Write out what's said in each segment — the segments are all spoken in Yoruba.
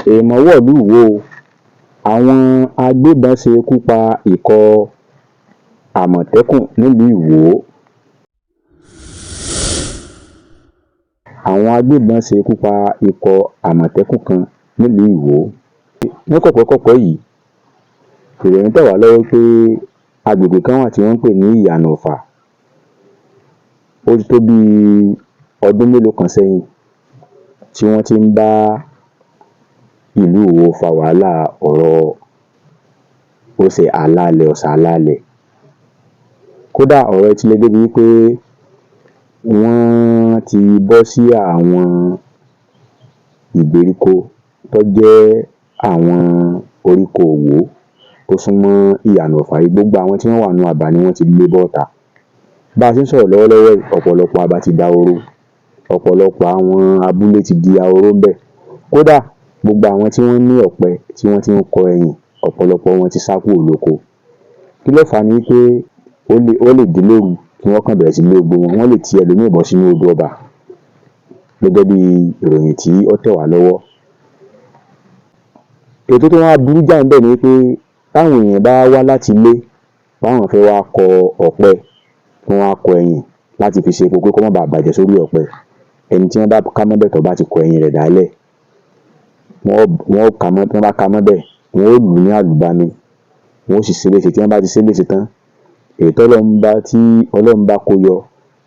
Èèmọ̀ wọ̀lú Ìwó o, àwọn agbébọn ṣekú pa ikọ̀ Àmọ̀tẹ́kùn nílùú Ìwó. Àwọn agbébọn ṣekú pa ikọ̀ Àmọ̀tẹ́kùn kan nílùú Ìwó. Ní kọ̀pẹ́kọ̀pẹ́ yìí, ìròyìn tẹ̀ wá lọ́wọ́ pé agbègbè kan wà tí wọ́n ń pè ní Ìyànà Ọ̀fà. Ó ti tó bíi ọdún mélòó kan sẹ́yìn tí wọ́n ti ń bá ìlú Ìwó fa wàhálà ọ̀rọ̀ ó ṣe ààlà ilẹ̀ ò ṣààlà ilẹ̀. Kódà ọ̀rọ̀ yìí ti le débi wí pé wọ́n ti bọ́ sí àwọn ìgbèríko tó jẹ́ àwọn oríko Ìwó tó súnmọ́ Ìyànà Ọ̀fà yìí. Gbogbo àwọn tí wọ́n wà nínú abà ni wọ́n ti lé bọ́ta. Bá a ṣe ń sọ̀rọ̀ lọ́wọ́lọ́wọ́ yìí, ọ̀pọ̀lọpọ̀ abà ti dahoro, ọ̀pọ̀lọpọ̀ àwọn abúlé ti di ahoro ńbẹ̀. Kódà gbogbo àwọn tí wọ́n ní ọ̀pẹ tí wọ́n ti ń kọ ẹyìn, ọ̀pọ̀lọpọ̀ wọn ti sá kúrò lóko. Kí ló fà á ni wí pé ó lè dé lóru kí wọ́n kàn bẹ̀rẹ̀ sí ní lé gbogbo wọn, wọ́n lè ti ẹlòmíì bọ́ sínú odò ọba gẹ́gẹ́ bí ìròyìn tí ó tẹ̀ wá lọ́wọ́. Èyí tó tún wá burú jáì ńbẹ̀ ni wí pé táwọn èèyàn bá wá láti ilé páwọn fẹ́ wá kọ ọ̀pẹ, kí wọ́n wá kọ ẹyìn láti fi ṣe epo pé kó má baà bàjẹ́ sórí ọ̀pẹ, ẹni tí wọ́n bá ká mọ́bẹ̀ tó bá ti kọ ẹyìn rẹ̀ dálẹ̀, wọ́n ó ka mọ́, tí wọ́n bá ka mọ́bẹ̀, wọ́n ó lù ú ní àlùbami, wọ́n ó sì ṣe é léṣe. Tí wọ́n bá ti ṣe é léṣe tán, èyí tọ́lọ́run bá tí Ọlọ́run bá kó yọ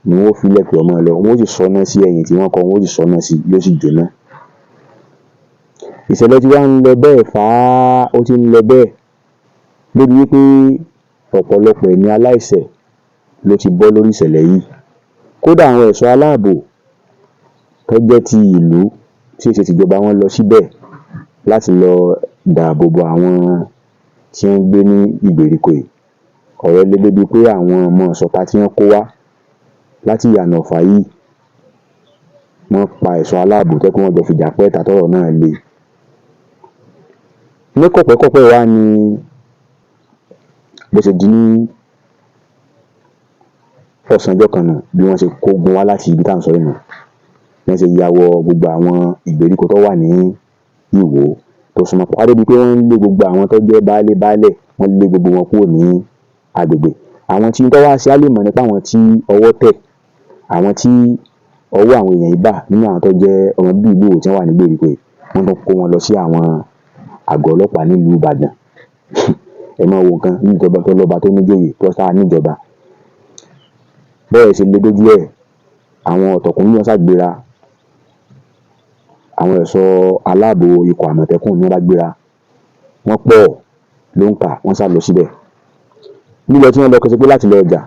ni wọ́n ó fílẹ̀ pé ó máa lọ, wọ́n ó sì sọná sí ẹyìn tí wọ́n kọ, wọ́n ó sì sọná sí i, yóò sì jóná. Ìṣẹ̀lẹ̀ ti wá ń lọ bẹ́ẹ̀ fàá, ó ti ń lọ bẹ́ẹ̀ débi wí pé ọ̀pọ̀lọpọ̀ ẹ̀mí aláìṣẹ̀ ló ti bọ́ lórí ìṣẹ̀lẹ̀ yìí. Kódà àwọn ẹ̀ṣọ́ aláàbò tó jẹ́ ti ìlú tí è ṣe tìjọba, wọ́n lọ síbẹ̀ láti lọ dáàbò bo àwọn tí wọ́n ń gbé ní ìgbèríko yìí. Ọ̀rọ̀ le débi pé àwọn ọmọ ìsọ̀ta tí wọ́n kó wá láti Ìyànà Ọ̀fà yìí, wọ́n pa ẹ̀ṣọ́ aláàbò tó jẹ́ pé wọ́n jọ fìjà pẹ́ta tọ́rọ̀ náà le. Ní kọ̀pẹ́kọ̀pẹ́ yìí wá ni bó ṣe di ní ọ̀sán ọjọ́ kan nù bí wọ́n ṣe kógun wá láti ibi tá à ń sọ yìí nù. Bí wọ́n ṣe ya wọ gbogbo àwọn ìgbèríko tó wà ní Ìwó tó súnmọ́ Pápá débi pé wọ́n ń lé gbogbo àwọn tó jẹ́ baálé baálẹ̀, wọ́n lé gbogbo wọn kúrò ní agbègbè. Àwọn tí tó wá ṣe á lè mọ̀ ni pé àwọn tí ọwọ́ tẹ̀, àwọn tí ọwọ́ àwọn èèyàn yìí bà nínú àwọn tó jẹ́ ọmọ bíbí ìlú Ìwó tí wọ́n wà ní ìgbèríko yìí, wọ́n tún kó wọn lọ sí àwọn àgọ́ ọlọ́pàá nílùú Ìbàdàn. Ẹ máa wo nǹkan ní ìjọba tó lọ́ba tó níjòyè tó sáà níjọba. Bọ́rọ̀ ṣe le dójú ẹ̀, àwọn ọ̀tọ̀kùlú náà ṣàgbéra, àwọn ẹ̀ṣọ́ aláàbò ikọ̀ Àmọ̀tẹ́kùn ni wọ́n bá gbéra, wọ́n pọ̀ lóǹkà, wọ́n sá lọ síbẹ̀. Lílọ tí wọ́n lọ kìí ṣe pé láti lọ jà,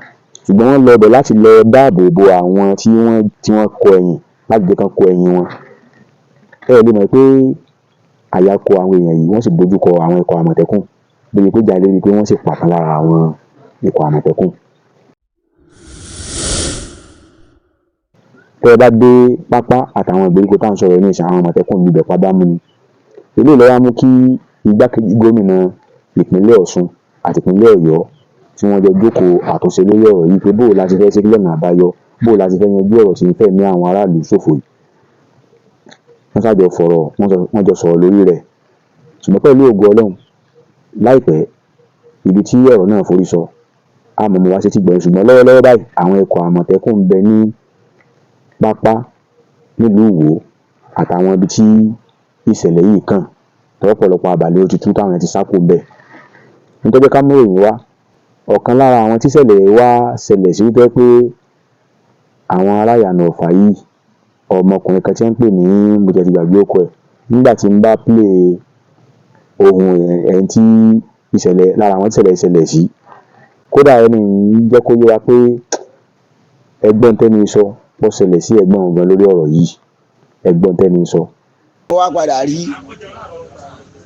ṣùgbọ́n wọ́n lọ ibẹ̀ láti lọ dáàbò bo àwọn tí wọ́n kọ ẹ̀yìn, láti jẹ́ kán kọ ẹ̀yìn wọn. Ẹ lè mọ̀ pé àyà kó àwọn èèyàn yìí, wọ́n sì dojú kọ àwọn ikọ̀ Àmọ̀tẹ́kùn débi pé ìjà le débi pé wọ́n sì pa kan lára àwọn ikọ̀ Àmọ̀tẹ́kùn. Tẹ́ ẹ bá dé Pápá àtàwọn ìgbèríko tá à ń sọ̀rọ̀ yìí nísìnyí, àwọn Àmọ̀tẹ́kùn lu ibẹ̀ pa bámú ni. Eléyìí ló wá mú kí igbákejì gómìnà ìpínlẹ̀ Ọ̀ṣun àti ìpínlẹ̀ Ọ̀yọ́ tí wọ́n jọ jókòó àtúnṣe lórí ọ̀rọ̀ yìí pé bóo la ṣe fẹ́ ṣe, kí lọ̀nà àbáyọ, bóo la ṣe fẹ́ yanjú ọ̀rọ̀ tí ń fẹ̀mí àwọn aráàlú ṣòfò yìí. Wọ́n ṣáà jọ fọ̀rọ̀, wọ́n jọ sọ̀rọ̀ lórí rẹ̀. Ṣùgbọ́n pẹ̀lú ògo Ọlọ́run, láìpẹ́ ibi tí ọ̀rọ̀ náà forí sọ, á mú wá sétí ìgbọ́ yín. Ṣùgbọ́n lọ́wọ́lọ́wọ́ báyìí, àwọn ikọ̀ Àmọ̀tẹ́kùn ń bẹ ní Pápá nílùú Ìwó àtàwọn ibi tí ìṣẹ̀lẹ̀ yìí kàn tọ́pọ̀lọpọ̀ abà ló ti tú táwọn èèyàn ti sá kúrò ńbẹ̀. Ohun tó jẹ́ ká mú ìròyìn wá, ọ̀kan lára àwọn tíṣẹ̀lẹ̀ yìí wá ṣẹlẹ̀ sí tó jẹ́ pé àwọn ará Ìyànà Ọ̀fà yìí, ọmọkùnrin kan tí wọ́n ń pè ní, mo tiẹ̀ ti gbàgbé orúkọ ẹ̀, nígbà tí ń bá play ohun ẹni tí ìṣẹ̀lẹ̀ lára àwọn tíṣẹ̀lẹ̀ yìí ṣẹlẹ̀ sí, kódà ẹni yìí jẹ́ kó yé wa pé ẹgbọ́n tẹ́ni sọ ó ṣẹlẹ̀ sí ẹ̀gbọ́n òun gan lórí ọ̀rọ̀ yìí, ẹgbọ́n tẹ́ni sọ. Ó wá padà rí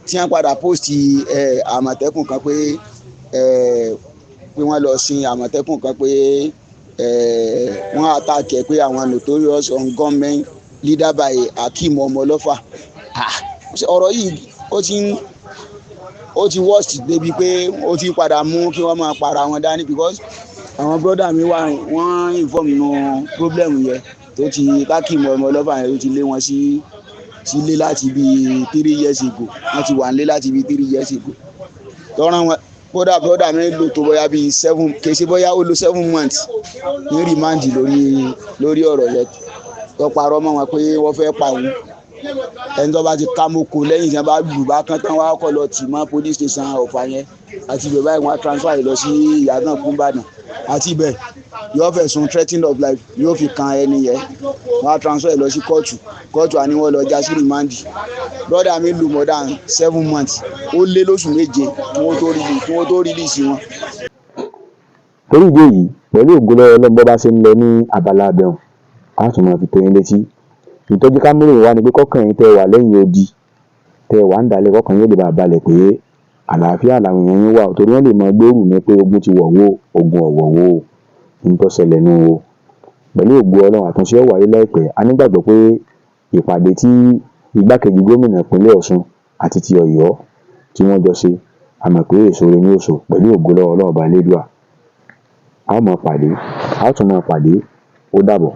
tí wọ́n padà post Àmọ̀tẹ́kùn kan pé pé wọ́n lọ sin Àmọ̀tẹ́kùn kan pé wọ́n attack ẹ̀ pé àwọn notorious gunmen leader by Akeem Ọmọlọ́fà. Ọ̀rọ̀ yìí ó ti worst débi pé ó ti padà mú kí wọ́n máa para wọn dání because àwọn brother mi wà, wọ́n inform nínú problem yẹn tó ti Akeem Ọmọlọ́fà yẹn tó ti lé wọn sí Sílé láti bíi 3 years ago, wọ́n ti wà nílé láti bíi 3 years ago. Tọ́ran wọn kódà, brother mi lò tó bóyá bíi seven, kì í ṣe bóyá, ó lò 7 months ní remand lórí ọ̀rọ̀ yẹn, tó parọ́ mọ́ wọn pé wọ́n fẹ́ pa òun. Ẹni tó bá ti ká mọ́kò lẹ́yìn tí wọ́n bá lù bá kán tán, wá kọ́ lọ tì mọ́ police station Ọ̀fà yẹn, àti ibẹ̀ báyìí wọ́n á transfer yìí lọ sí Ìyàgànkù Ìbàdàn. Àti ibẹ̀ yóò fẹ̀sùn threatening of life yóò fi kan ẹni yẹn, wọ́n á transfer yìí lọ sí kóòtù. Kóòtù àní wọ́n lọ já sí remand. Brother mi lò more than 7 months, ó lé lóṣù 7 kí wọ́n tó release wọn. Torí ìdí èyí, pẹ̀lú ògo lọ́wọ́ Ọlọ́run, bó bá ṣe ń lọ ní abala abẹ́hùn, á tún máa fi tó yín létí. Ìtọ́jú ká múròyìn wá ni pé kọ́kàn yín tẹ́ ẹ wà lẹ́yìn odi, tẹ́ ẹ wà ń dálẹ̀, kọ́kàn yín ó lè bá balẹ̀ pé àlàáfíà làwọn èèyàn yín wà o, torí wọ́n lè máa gbèrú mi pé ogun ti wọ̀ wó, ogun ọ̀wọ̀ wó o. Ní tó ṣẹlẹ̀ nù o. Pẹ̀lú ògo Ọlọ́run, àtúnṣe ó wáyé láìpẹ́. A nígbàgbọ́ pé ìpàdé tí igbákejì gómìnà ìpínlẹ̀ Ọ̀ṣun àti ti Ọ̀yọ́ tí wọ́n jọ ṣe, a mọ̀ pé èso rere ni ó so. Pẹ̀lú ògo lọ́wọ́ Ọlọ́run Ọba Elédùà, a ó máa pàdé, a ó tún máa pàdé. Ó dàbọ̀.